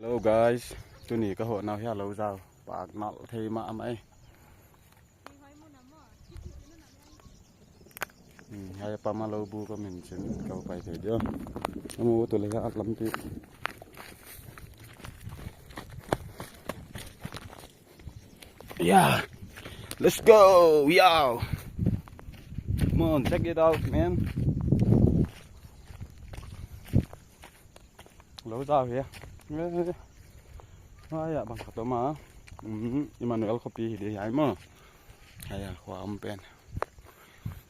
Hello guys, ໂຕນີ້ກະໂຫນາວເຮຍ ເລົາຊາວ ປາກນອກເທມາໄມ. ອືມ ໃຫ້ປາມາໂລບູກະເມັນເຊັ່ນເກົ່າໄປເດີ. ໂອ້ ໂຕເລຍອັດລຳຕິ. Yeah, let's go, yo. Come on, check it out, man. ໂລຊາວເຮຍ ເອີຍ ວ່າຢາກບັງຄັບໂຕມາ. ອືມ ອີມານູເອລ ຄໍປີເດຍາຍມາ ໃຫ້ຄວາມເປັນ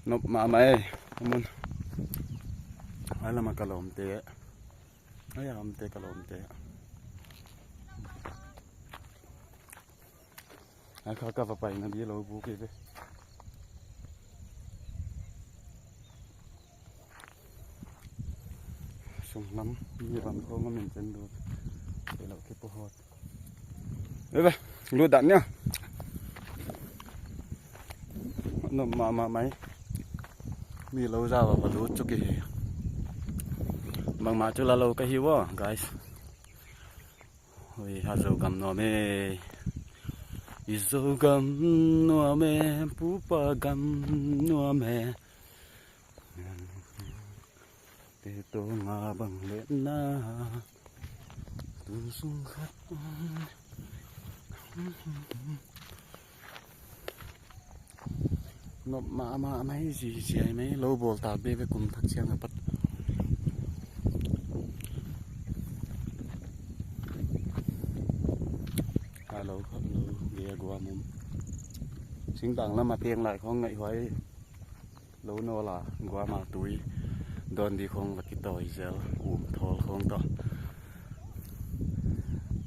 ນົບມາໃໝ່ ມັນ ໃຫ້ລະມາກະໂລມເຕະ ໃຫ້ລະມາເຕະກະໂລມເຕະ. ອາ ເຂົາກັບໄປນະ ດີໂລບູເກເດ ສົ່ງນຳ ມີບາງຄົນມາເມັນເຈັນດູ ເດໂລເກັບບໍ່ຮອດ. ເອີຍ ເອີຍ ລູດດັນເນຍ ນົບມາ ມາໃໝ່ ມີໂລຊາວ ມາດູດຈຸກເຮ ບັງມາຈຸລາໂລກະຮີວໍ guys. ໂອ້ຍ ຫາໂຊກຳນົວແມ ອີໂຊກຳນົວແມ ປູປາກຳນົວແມ ເຕໂຕງາບັງເລນນາ ຕຸງສຸງຄັດ. ນົບມາ ມາ ມາໃຫ້ຊິ ຊິໃຫ້ໄໝໂລໂບລຕາເບເວກຸມທັກສຽງກັບປັດ ຮາໂລ ຮາໂລ ເວຍກົວມຸມ ຊິງດັງລະມາເພງຫຼາຍຂອງໄງຫວຍ. ໂລໂນລາ ກົວມາຕຸຍ ດອນດີຄົງ ລະກິໂຕ ອີເຊລ ອູມ ໂທລ ຄົງໂຕ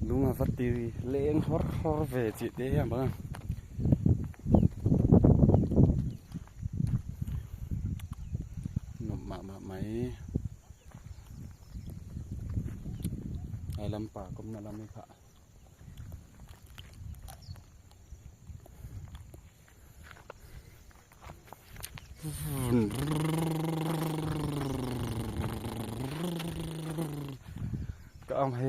ລຸງອາຟັດຕີ ເລງ ຮອດ ຮອດເວຈິເຕ ເບິ່ງ ນົບມາ ມາໃໝ່ ໄອລຳປາ ກົມນະລຳເມຄະ. ກະເອົາໃຫ້